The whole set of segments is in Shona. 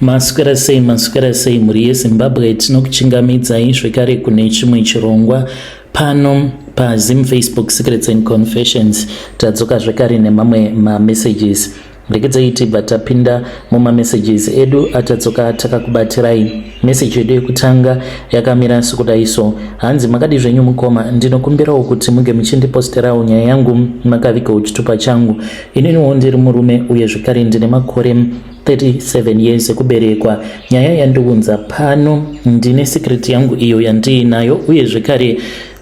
Maswera sei, maswera sei mhuri yeZimbabwe, tinokuchingamidzai zvekare kune chimwe chirongwa pano paZim Facebook Secrets and Confessions. Tadzoka zvekare nemamwe mamessages. Regedzai tibva tapinda mumamessages edu atadzoka takakubatirai. Message yedu yekutanga yakamira sekudai so. Hanzi makadi zvenyu mukoma, ndinokumbirawo kuti muge muchindiposterawo nyaya yangu makavigawo chitupa changu. Ininiwo ndiri murume uye zvekare ndine makore 37 years ekuberekwa. Nyaya yandiunza pano, ndine secret yangu iyo yandiinayo uye zvekare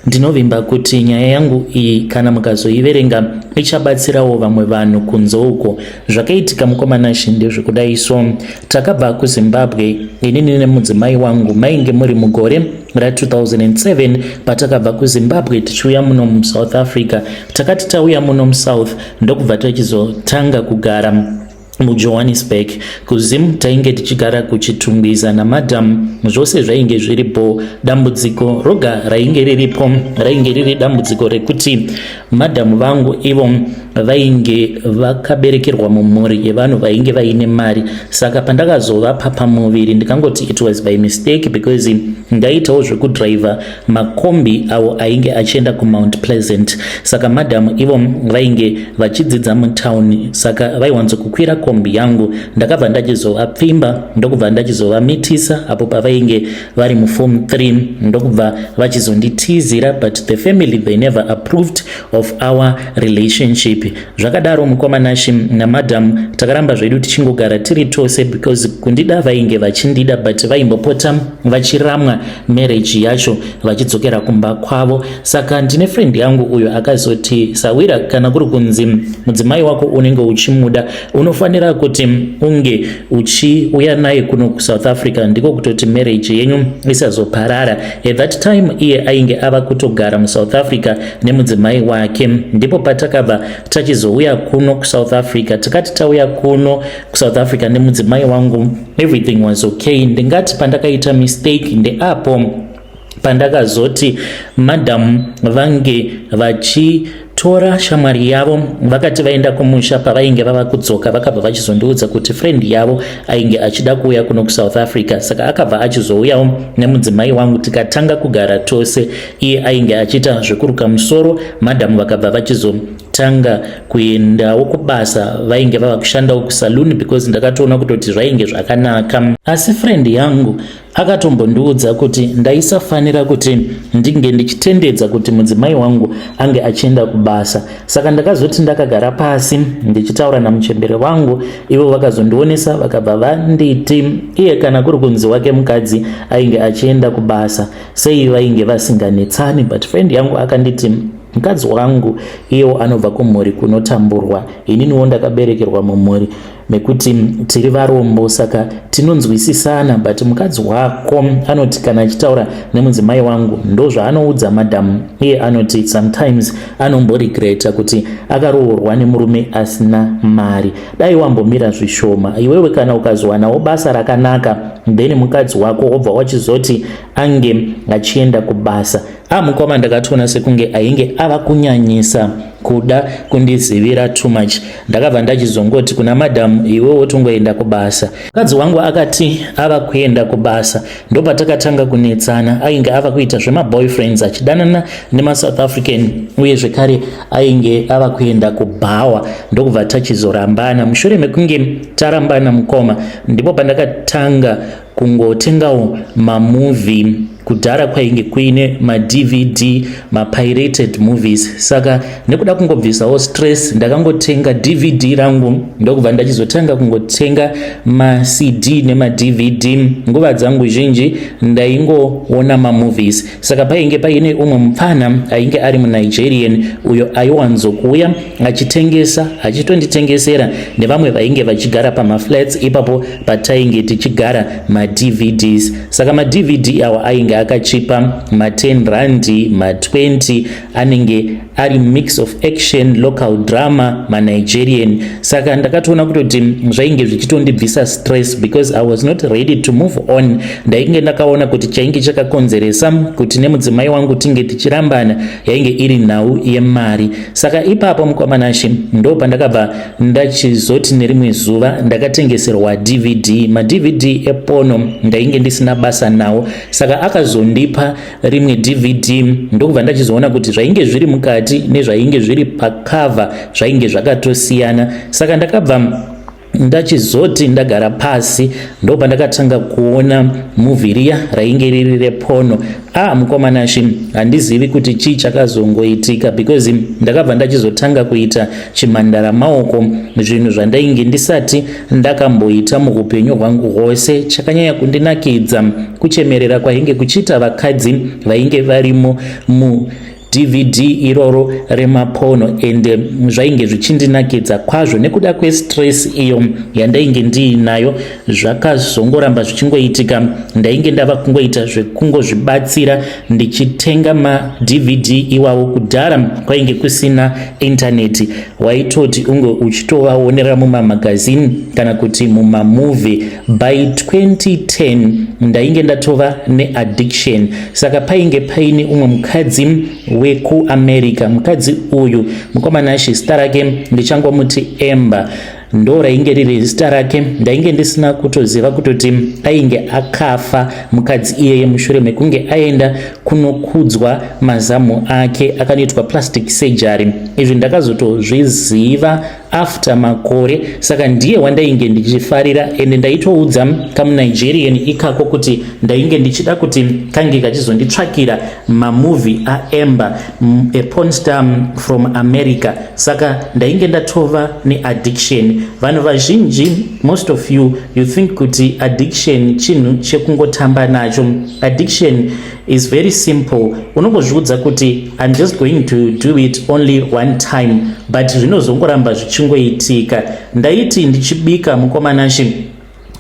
ndinovimba kuti nyaya yangu iyi kana mukazoiverenga ichabatsirawo vamwe vanhu kunze uko. Zvakaitika mukoma Nashe ndezvekudai so. Takabva kuZimbabwe inini nemudzimai wangu, mainge muri mugore ra2007 patakabva kuZimbabwe tichiuya muno muSouth Africa. Takati tauya muno muSouth ndokubva tachizotanga kugara muJohannesburg. KuZim tainge tichigara kuChitungwiza namadam, zvose zvainge zviripo. Dambudziko roga rainge riripo rainge riri dambudziko rekuti madhamu vangu ivo vainge vakaberekerwa mumhuri yevanhu vainge vaine mari. Saka pandakazovapa pamuviri, ndikangoti it was by mistake because ndaitawo zvekudhiraivha makombi awo ainge achienda kuMount Pleasant. Saka madhamu ivo vainge vachidzidza mutauni, saka vaiwanzokukwira kombi yangu. Ndakabva ndachizovapfimba, ndokubva ndachizovamitisa apo pavainge vari muform 3, ndokubva vachizonditizira, but the family, they never approved of our relationship. Zvakadaro mukoma Nashi, namadam takaramba zvedu tichingogara tiri tose because kundida vainge vachindida, but vaimbopota vachiramwa marriage yacho vachidzokera kumba kwavo. Saka ndine friend yangu uyo akazoti, "Sawira, kana kuri kunzi mudzimai wako unenge uchimuda, unofanira kuti unge uchiuya naye kuno kuSouth Africa, ndiko kutoti marriage yenyu isazoparara." At that time iye ainge ava kutogara muSouth Africa nemudzimai wake. Ndipo patakabva tachizouya kuno kuSouth Africa. Takati tauya kuno kuSouth Africa nemudzimai wangu, everything was okay. Ndingati pandakaita mistake ndeapo pandakazoti madhamu vange vachitora shamwari yavo. Vakati vaenda kumusha, pavainge vava kudzoka vakabva vachizondiudza kuti friend yavo ainge achida kuuya kuno kuSouth Africa. Saka akabva achizouyawo nemudzimai wangu, tikatanga kugara tose. Iye ainge achiita zvekuruka musoro, madhamu vakabva vachizotanga kuendawo kubasa, vainge vava kushandawo kusaluni because ndakatoona kutoti zvainge zvakanaka. Asi friend yangu akatombondiudza kuti ndaisafanira kuti ndinge ndichitendedza kuti mudzimai wangu ange achienda kubasa. Saka ndakazoti ndakagara pasi ndichitaura namuchembere wangu, ivo vakazondionesa, vakabva vanditi iye kana kuri kunzi wake mukadzi ainge achienda kubasa, sei vainge vasinganetsani? But friend yangu akanditi, "Mukadzi wangu iyewo anobva kumhuri kunotamburwa, ininiwo ndakaberekerwa mumhuri mekuti tiri varombo, saka tinonzwisisana. But mukadzi wako anoti kana achitaura nemudzimai wangu, ndo zvaanoudza madhamu. Iye anoti sometimes anomboregreta kuti akaroorwa nemurume asina mari. Dai wambomira zvishoma iwewe, kana ukazowanawo basa rakanaka, then mukadzi wako wobva wachizoti ange achienda kubasa." Mukoma, ndakatoona sekunge ainge ava kunyanyisa kuda kundizivira too much. Ndakabva ndachizongoti kuna madhamu, "Iwe wotongoenda kubasa." Mukadzi wangu akati ava kuenda kubasa, ndopatakatanga kunetsana. Ainge ava kuita zvemaboyfriends, achidanana nemaSouth African, uye zvekare ainge ava kuenda kubhawa, ndokubva tachizorambana. Mushure mekunge tarambana mukoma, ndipo pandakatanga kungotengawo mamovie. Kudhara kwainge kuine maDVD, mapirated movies. Saka nekuda kungobvisawo stress, ndakangotenga DVD rangu, ndokubva ndachizotanga kungotenga maCD nemaDVD. Nguva dzangu zhinji ndaingoona mamovies. Saka painge paine umwe mupfana ainge ari muNigerian uyo aiwanzokuuya achitengesa, achitonditengesera nevamwe vainge vachigara pamaflats ipapo patainge tichigara maDVDs. Saka maDVD awa ainge Anenge akachipa ma10 randi, ma20, anenge ari mix of action, local drama, maNigerian. Saka ndakatoona kutoti zvainge zvichitondibvisa stress because I was not ready to move on. Ndainge ndakaona kuti chainge chakakonzeresa kuti nemudzimai wangu tinge tichirambana yainge iri nhau yemari. Saka ipapo, mukwamanashi, ndo pandakabva ndachizoti nerimwe zuva ndakatengeserwa DVD, maDVD eporn. Ndainge ndisina basa nawo, saka akazondipa rimwe DVD, ndokubva ndachizoona kuti zvainge zviri mukati nezvainge zviri pacover zvainge zvakatosiyana. Saka ndakabva ndachizoti ndagara pasi, ndo pandakatanga kuona movie riya rainge riri reporn. A, mukomanashi, handizivi kuti chii chakazongoitika because ndakabva ndachizotanga kuita chimhandara maoko, zvinhu zvandainge ndisati ndakamboita muupenyu hwangu hwose. Chakanyanya kundinakidza kuchemerera kwainge kuchiita vakadzi vainge varimo mu DVD iroro remaporn, ende zvainge zvichindinakidza kwazvo nekuda kwestress iyo yandainge ndiinayo. Zvakazongoramba zvichingoitika. Ndainge ndava kungoita zvekungozvibatsira ndichitenga maDVD iwawo. Kudhara kwainge kusina intaneti, waitoti unge uchitovaonera mumamagazini kana kuti mumamovie. By 2010 ndainge ndatova neaddiction. Saka painge paine umwe mukadzi wekuAmerica. Mukadzi uyu, mukomanashi, zita rake ndichangomuti Ember, ndo rainge riri zita rake. Ndainge ndisina kutoziva kutoti ainge akafa mukadzi iyeye mushure mekunge aenda kunokudzwa mazamu ake, akanoitwa plastic surgery. Izvi ndakazotozviziva after makore. Saka ndiye wandainge ndichifarira, ende ndaitoudza kamuNigerian ikako kuti ndainge ndichida kuti kange kachizonditsvakira mamovie aEmber, a pornstar from America. Saka ndainge ndatova neaddiction. Vanhu vazhinji, most of you, you think kuti addiction chinhu chekungotamba nacho. Addiction is very simple. Unongozviudza kuti I'm just going to do it only one time, but zvinozongoramba zvichingoitika. Ndaiti ndichibika, mukomanashi,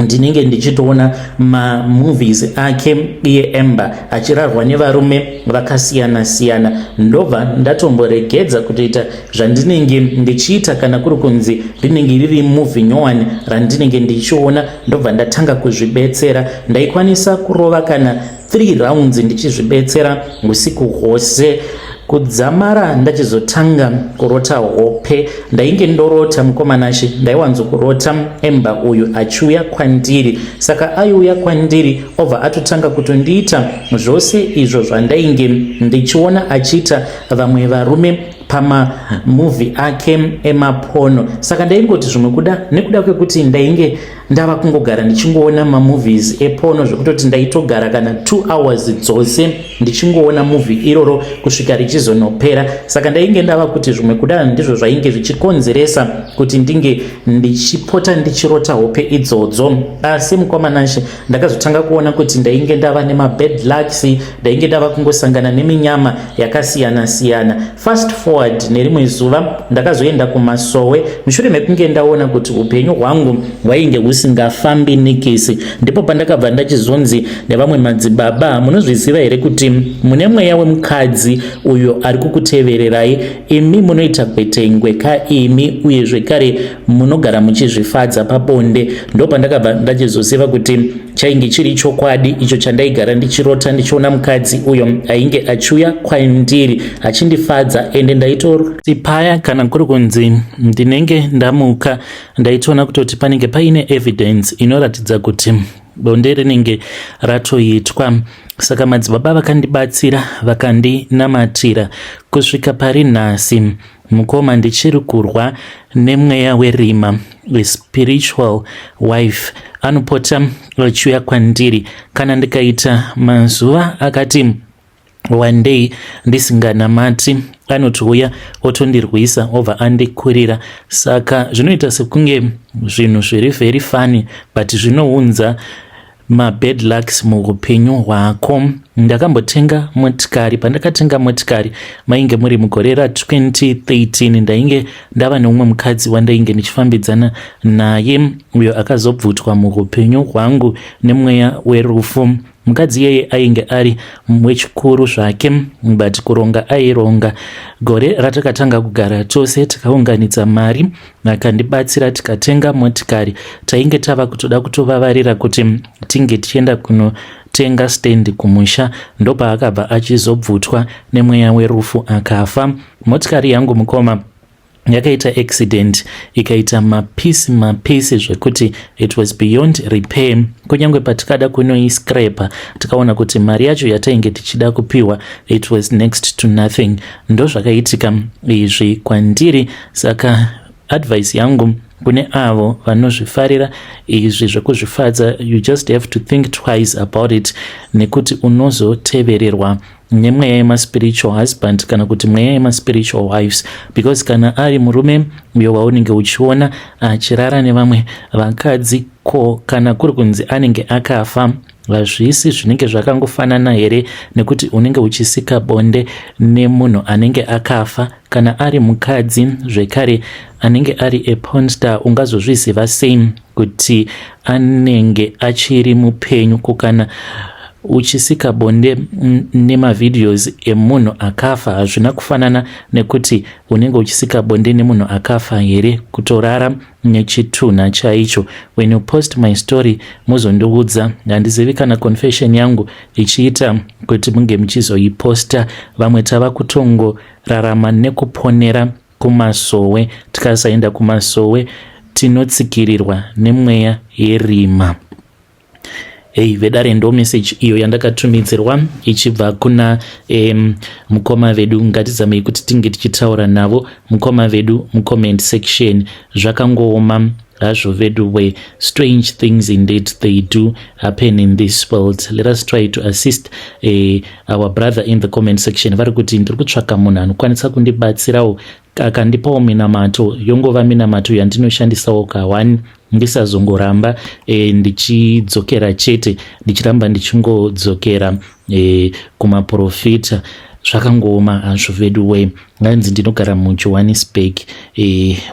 ndinenge ndichitoona mamovies ake iye Ember achirarwa nevarume vakasiyana-siyana. Ndobva ndatomboregedza kutoita zvandinenge ndichiita. Kana kuri kunzi rinenge riri movie nyowani randinenge ndichiona, ndobva ndatanga kuzvibetsera. Ndaikwanisa kurova kana 3 rounds ndichizvibetsera usiku hwose kudzamara ndachizotanga kurota hope. Ndainge ndorota, mukomanashi, ndaiwanzokurota Ember uyu achiuya kwandiri. Saka aiuya kwandiri, obva atotanga kutondiita zvose izvo zvandainge ndichiona achiita vamwe varume pamamovie ake emaporn. Saka ndaingoti zvimwe kuda nekuda kwekuti ndainge ndava kungogara ndichingoona mamovies eporn, zvekutoti ndaitogara kana 2 hours dzose ndichingoona movie iroro kusvika richizonopera. Saka ndainge ndava kuti zvimwe kuda ndizvo zvainge zvichikonzeresa kuti ndinge ndichipota ndichirota hope idzodzo. Asi mukomanashe, ndakazotanga kuona kuti ndainge ndava nemabad lucks, ndainge ndava kungosangana neminyama yakasiyana-siyana. Fast forward, nerimwe zuva ndakazoenda kumasowe mushure mekunge ndaona kuti upenyu hwangu hwainge husingafambi nikisi. Ndipo pandakabva ndachizonzi nevamwe madzibaba, "Munozviziva here kuti mune mweya wemukadzi uyo ari kukutevererai? Imi munoita gwetengwe kaimi, uye zvekare munogara muchizvifadza pabonde." Ndo pandakabva ndachizoziva kuti chainge chiri chokwadi icho chandaigara ndichirota, ndichiona mukadzi uyo ainge achiuya kwandiri achindifadza. Ende ndaitoti paya kana kuri kunzi ndinenge ndamuka, ndaitoona kutoti panenge paine evidence inoratidza kuti bonde rinenge ratoitwa. Saka madzibaba vakandibatsira, vakandinamatira. Kusvika pari nhasi, mukoma, ndichiri kurwa nemweya werima. Spiritual wife anopota achiuya kwandiri. Kana ndikaita mazuva akati one day ndisinganamati, anotouya otondirwisa, obva andikurira. Saka zvinoita sekunge zvinhu zviri very funny, but zvinounza mabad lucks muupenyu hwako. Ndakambotenga motikari. Pandakatenga motikari mainge muri mugore ra2013. Ndainge ndava neumwe mukadzi wandainge ndichifambidzana naye, uyo akazobvutwa muupenyu hwangu nemweya werufu. Mukadzi iyeye ainge ari wechikuru zvake, but kuronga aironga. Gore ratakatanga kugara tose, takaunganidza mari, akandibatsira tikatenga motikari. Tainge tava kutoda kutovavarira kuti tinge tichienda kunotenga stand kumusha, ndopaakabva achizobvutwa nemweya werufu akafa. Motikari yangu, mukoma, yakaita accident, ikaita mapisi mapisi zvekuti it was beyond repair. Kunyange patikada kunoiscraper, tikaona kuti mari yacho yatainge tichida kupiwa, it was next to nothing. Ndozvakaitika izvi kwandiri. Saka advice yangu kune avo vanozvifarira izvi zvekuzvifadza, you just have to think twice about it, nekuti unozotevererwa nemweya yemaspiritual husband kana kuti mweya yemaspiritual wives, because kana ari murume uyo waunenge uchiona achirara nevamwe vakadzi, ko kana kuri kunzi anenge akafa, hazvisi zvinenge zvakangofanana here nekuti unenge uchisika bonde nemunhu anenge akafa? Kana ari mukadzi zvekare anenge ari a pornstar, ungazozviziva sei kuti anenge achiri mupenyu? Kukana uchisika bonde nemavideos emunhu akafa, hazvina kufanana nekuti unenge uchisika bonde nemunhu akafa here, kutorara nechitunha chaicho? When you post my story, muzondiudza. Handizivi kana confession yangu ichiita kuti munge muchizoiposta. Vamwe tava kutongorarama nekuponera kumasowe. Tikasaenda kumasowe, tinotsikirirwa nemweya yerima. Hei vedare, ndo message iyo yandakatumidzirwa ichibva kuna mukoma vedu. Ngatizamei kuti tinge tichitaura navo mukoma vedu mucomment section. Zvakangooma hazvo vedu we. Strange things indeed, they do happen in this world. Let us try to assist our brother in the comment section. Vari kuti, "Ndiri kutsvaka munhu anokwanisa kundibatsirawo, akandipawo minamato, yongova minamato yandinoshandisawo ka1, ndisazongoramba ndichidzokera chete, ndichiramba ndichingodzokera kumaprofita." Zvakangooma hazvo vedu we. Nganzi, "Ndinogara muJohannesburg."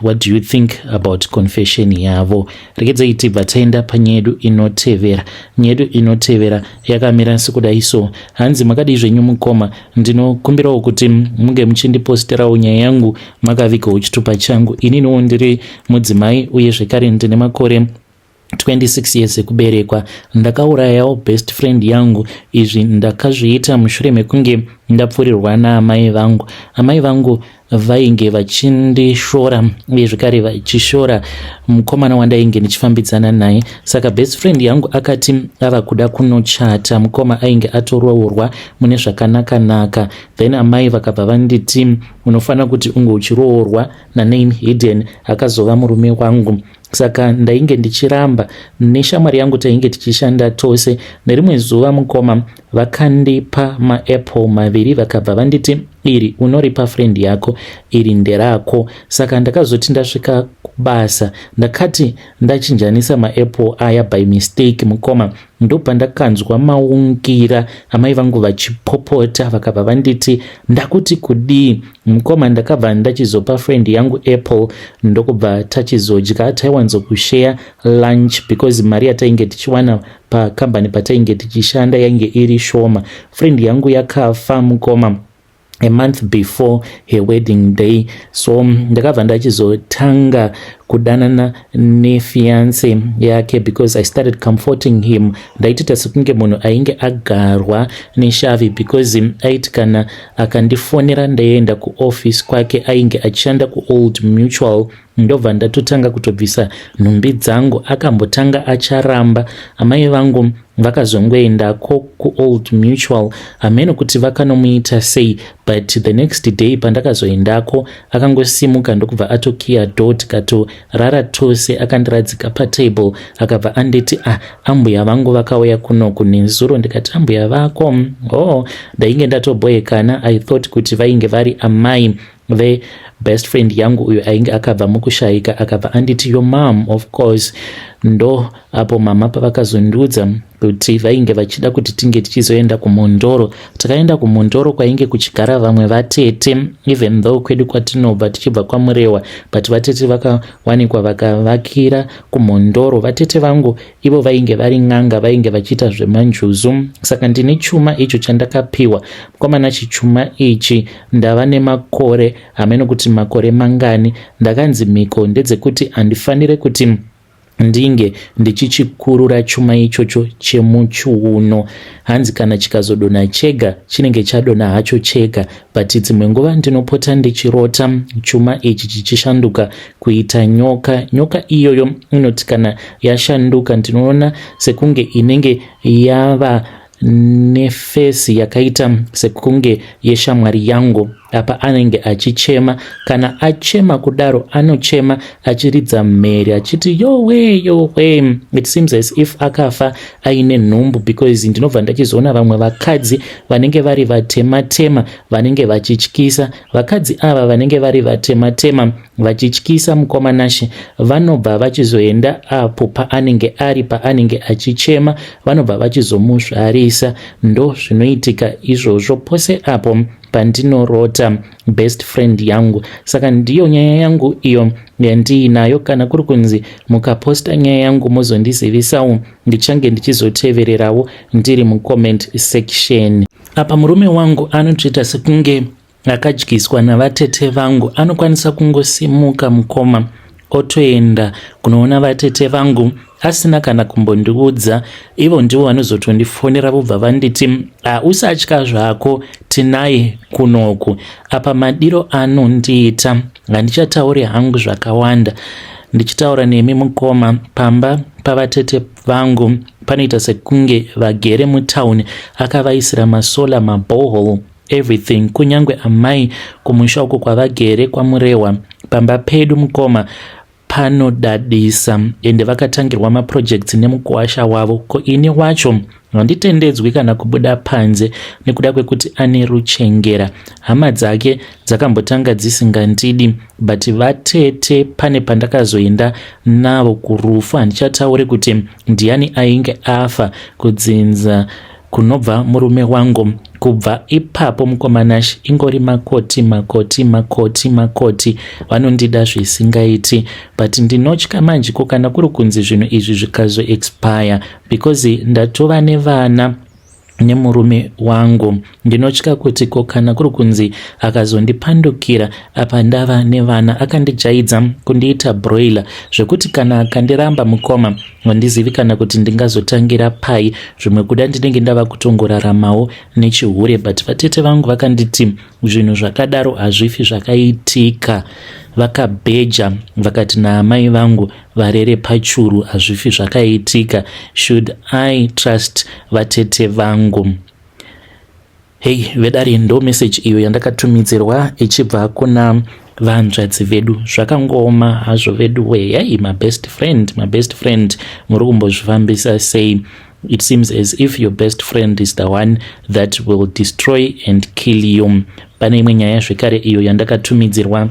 What do you think about confession yavo? Regedzai tibva taenda panyaya yedu inotevera. Nyaya yedu inotevera yakamira sekudai so. Hanzi, "Makadii zvenyu mukoma? Ndinokumbirawo kuti munge muchindiposterawo nyaya yangu makavigawo chitupa changu. Ininiwo ndiri mudzimai uye zvekare ndine makore 26 years ekuberekwa. Ndakaurayawo best friend yangu. Izvi ndakazviita mushure mekunge ndapfurirwa naamai vangu. Amai vangu vainge vachindishora uye zvekare vachishora mukomana wandainge ndichifambidzana naye. Saka best friend yangu akati ava kuda kunochata, mukoma ainge atoroorwa mune zvakanaka-naka. Then amai vakabva vanditi, 'Unofanira kuti unge uchiroorwa naName Hidden, akazova murume wangu.' Saka ndainge ndichiramba. Neshamwari yangu tainge tichishanda tose. Nerimwe zuva, mukoma, vakandipa maapple maviri, vakabva vanditi, 'Iri unoripa friend yako, iri nderako.' Saka ndakazoti ndasvika kubasa, ndakati ndachinjanisa maapple aya by mistake, mukoma, ndopandakanzwa maungira amai vangu vachipopota. Vakabva vanditi ndakuti kudii. Mukoma, ndakabva ndachizopa friend yangu apple, ndokubva tachizodya. Taiwanzokushare lunch because mari yatainge tichiwana pakambani patainge tichishanda yainge iri shoma. Friend yangu yakafa, mukoma, a month before her wedding day. So ndakabva ndachizotanga kudanana nefiance yake because I started comforting him. Ndaitoita sekunge munhu ainge agarwa neshavi, because aiti kana akandifonera, ndaienda kuoffice kwake, ainge achishanda kuOld Mutual, ndobva ndatotanga kutobvisa nhumbi dzangu. Akambotanga acharamba. Amai vangu vakazongoendako kuOld Mutual, hameno kuti vakanomuita sei, but the next day pandakazoendako, akangosimuka ndokubva atokiya door, tikatorara tose. Akandiradzika patable, akabva anditi, 'Ah, ambuya vangu vakauya kunoku nezuro.' Ndikati, 'Ambuya vako?' Oh, ndainge ndatobhoekana. I thought kuti vainge vari amai vebest friend yangu uyo ainge akabva mukushayika. Akabva anditi, 'Your mom, of course.' Ndo apo mama pavakazondiudza Kuti vainge vachida kuti tinge tichizoenda kuMhondoro. Takaenda kuMhondoro kwainge kuchigara vamwe vatete, even though kwedu kwatinobva tichibva kwaMurewa, but vatete vakawanikwa vakavakira kuMhondoro. Vatete vangu ivo vainge vari n'anga, vainge vachiita zvemanjuzu. Saka ndine chuma icho chandakapiwa mukomana. Chichuma ichi ndava nemakore, hameno kuti makore mangani. Ndakanzi mhiko ndedzekuti handifanire kuti ndinge ndichichikurura chuma ichocho chemuchiuno. Hanzi kana chikazodonha chega, chinenge chadonha hacho chega. But dzimwe nguva ndinopota ndichirota chuma ichi chichishanduka kuita nyoka. Nyoka iyoyo inoti kana yashanduka, ndinoona sekunge inenge yava neface yakaita sekunge yeshamwari yangu. Apa anenge achichema. Kana achema kudaro, anochema achiridza mhere achiti, "Yowe, yowe!" It seems as if akafa aine nhumbu, because ndinobva ndachizoona vamwe vakadzi vanenge vari vatema-tema, vanenge vachityisa. Vakadzi ava vanenge vari vatema-tema vachityisa, mukoma Nashe, vanobva vachizoenda apo paanenge ari, paanenge achichema, vanobva vachizomuzvarisa. Ndo zvinoitika izvozvo pose apo pandinorota best friend yangu. Saka ndiyo nyaya yangu iyo yandiinayo. Kana kuri kunzi mukaposta nyaya yangu, mozondizivisawo, ndichange ndichizotevererawo ndiri mucomment section. Apa murume wangu anotoita sekunge akadyiswa navatete vangu. Anokwanisa kungosimuka, mukoma, otoenda kunoona vatete vangu asina kana kumbondiudza. Ivo ndivo vanozotondifonera, vobva vanditi, "Usatya zvako, tinaye kunoku." Apa madiro anondiita, handichatauri hangu zvakawanda. Ndichitaura nemi, mukoma, pamba pavatete vangu panoita sekunge vagere mutauni. Akavaisira masolar, maborehole, everything. Kunyange amai kumusha uko kwavagere kwaMurehwa, pamba pedu, mukoma, panodadisa. Ende vakatangirwa maprojects nemukuwasha wavo. Ko ini wacho handitendedzwi kana kubuda panze nekuda kwekuti ane ruchengera. Hama dzake dzakambotanga dzisingandidi, but vatete pane pandakazoenda navo kurufu. Handichatauri kuti ndiani ainge afa kudzinza kunobva murume wangu. Kubva ipapo, mukoma Nash, ingori makoti, makoti, makoti, makoti. Vanondida zvisingaiti, but ndinotya manje ko kana kuri kunzi zvinhu izvi zvikazoexpire, because ndatova nevana nemurume wangu. Ndinotya kuti ko kana kuri kunzi akazondipandukira, apa ndava nevana. Akandijaidza kundiita broiler, zvekuti kana akandiramba, mukoma, handizivi kana kuti ndingazotangira pai. Zvimwe kuda ndinenge ndava kutongoraramawo nechihure. But vatete vangu vakanditi zvinhu zvakadaro hazvifi zvakaitika. Vakabheja vakati naamai vangu varere pachuru, hazvifi zvakaitika. Should I trust vatete vangu? Hei vedare, ndo meseji iyo yandakatumidzirwa ichibva kuna vanzvadzi vedu. Zvakangooma hazvo vedu wee. Yai, mabest friend, mabest friend, muri kumbozvifambisa sei? It seems as if your best friend is the one that will destroy and kill you. Pane imwe nyaya zvekare iyo yandakatumidzirwa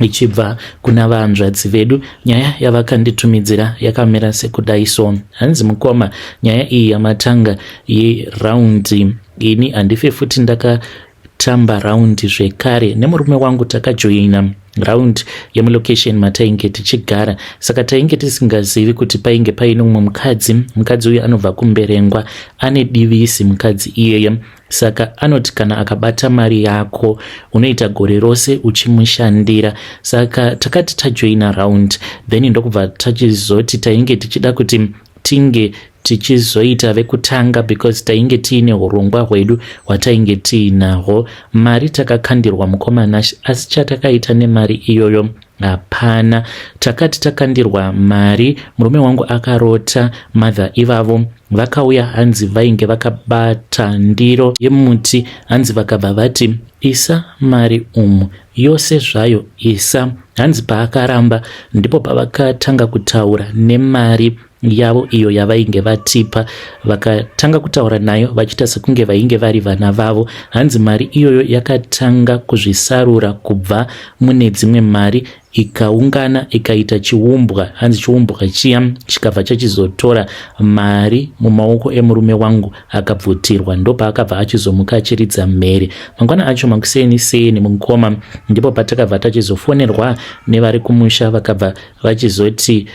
ichibva kuna vanzvadzi vedu. Nyaya yavakanditumidzira yakamira sekudai so. Hanzi, "Mukoma, nyaya iyi yamatanga yeraundi, ini handife futi ndakatamba raundi zvekare. Nemurume wangu takajoina round yemulocation matainge tichigara. Saka tainge tisingazivi kuti painge paine umwe mukadzi. Mukadzi uyu anobva kuMberengwa, ane divisi mukadzi iyeye. Saka anoti kana akabata mari yako, unoita gore rose uchimushandira. Saka takati tajoina round, then ndokubva tachizoti tainge tichida kuti tinge tichizoita vekutanga, because tainge tiine urongwa hwedu hwatainge tiinahwo. Mari takakandirwa, mukoma Nash, asi chatakaita nemari iyoyo hapana. Takati takandirwa mari, murume wangu akarota mother ivavo vakauya. Hanzi vainge vakabata ndiro yemuti. Hanzi vakabva vati, Isa mari umu yose zvayo isa. Hanzi paakaramba ndipo pavakatanga kutaura nemari yavo iyo yavainge vatipa. Vakatanga kutaura nayo vachiita sekunge vainge vari vana vavo. Hanzi mari iyoyo yakatanga kuzvisarura kubva mune dzimwe mari ikaungana ikaita chiumbwa. Hanzi chiumbwa chiya chikabva chachizotora mari mumaoko emurume wangu akabvutirwa. Ndopaakabva achizomuka achiridza mhere mangwana acho makuseni seni mukoma. Ndipo patakabva tachizofonerwa nevari kumusha, vakabva vachizoti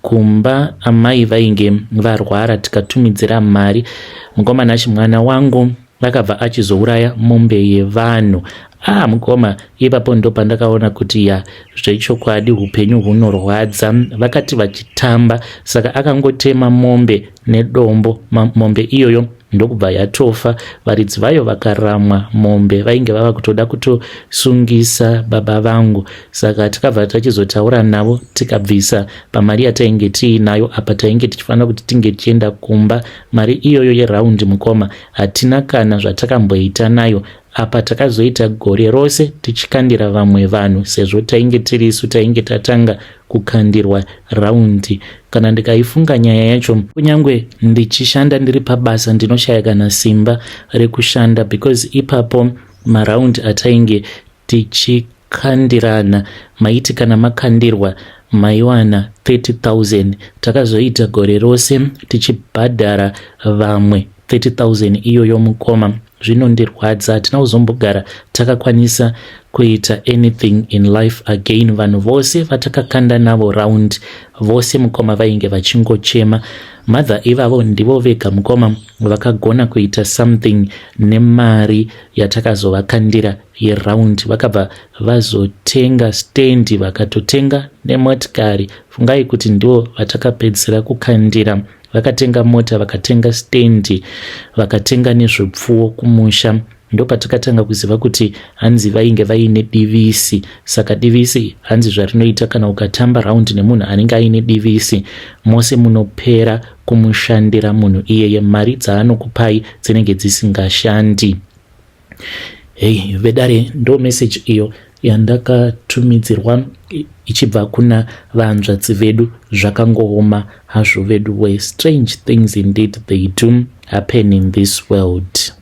kumba amai vainge varwara, tikatumidzira mari. Mukoma Nashi, mwana wangu akabva achizouraya mombe yevanhu. Ah, mukoma, ipapo ndo pandakaona kuti ya, zvechokwadi upenyu hunorwadza. Vakati vachitamba, saka akangotema mombe nedombo, mombe iyoyo ndokubva yatofa. Varidzi vayo vakaramwa mombe, vainge vava kutoda kutosungisa baba vangu. Saka takabva tachizotaura navo, tikabvisa pamari yatainge tiinayo. Apa tainge tichifanira kuti tinge tichienda kumba. Mari iyoyo yeraundi, mukoma, hatina kana zvatakamboita nayo. Apa takazoita gore rose tichikandira vamwe vanhu, sezvo tainge tirisu tainge tatanga kukandirwa raundi. Kana ndikaifunga nyaya yacho, kunyange ndichishanda ndiri pabasa, ndinoshaya kana simba rekushanda, because ipapo maraundi atainge tichikandirana, maiti kana makandirwa maiwana 30,000. Takazoita gore rose tichibhadhara vamwe 30,000 iyoyo. Mukoma, zvinondirwadza. Hatina kuzombogara takakwanisa kuita anything in life again. Vanhu vose vatakakanda navo round vose, mukoma, vainge vachingochema. Mother ivavo ndivo vega, mukoma, vakagona kuita something nemari yatakazovakandira yeround. Vakabva vazotenga stendi, vakatotenga nemotikari. Fungai kuti ndivo vatakapedzisira kukandira. Vakatenga mota, vakatenga stendi, vakatenga nezvipfuwo kumusha. Ndopatakatanga kuziva kuti hanzi vainge vaine divisi. Saka divisi, hanzi zvarinoita, kana ukatamba raundi nemunhu anenge aine divisi, mose munopera kumushandira munhu iyeye, mari dzaanokupai dzinenge dzisingashandi. Hei vedare, ndo message iyo yandakatumidzirwa ichibva kuna vanzvadzi vedu. Zvakangooma hazvo vedu we. Strange things indeed, they do happen in this world.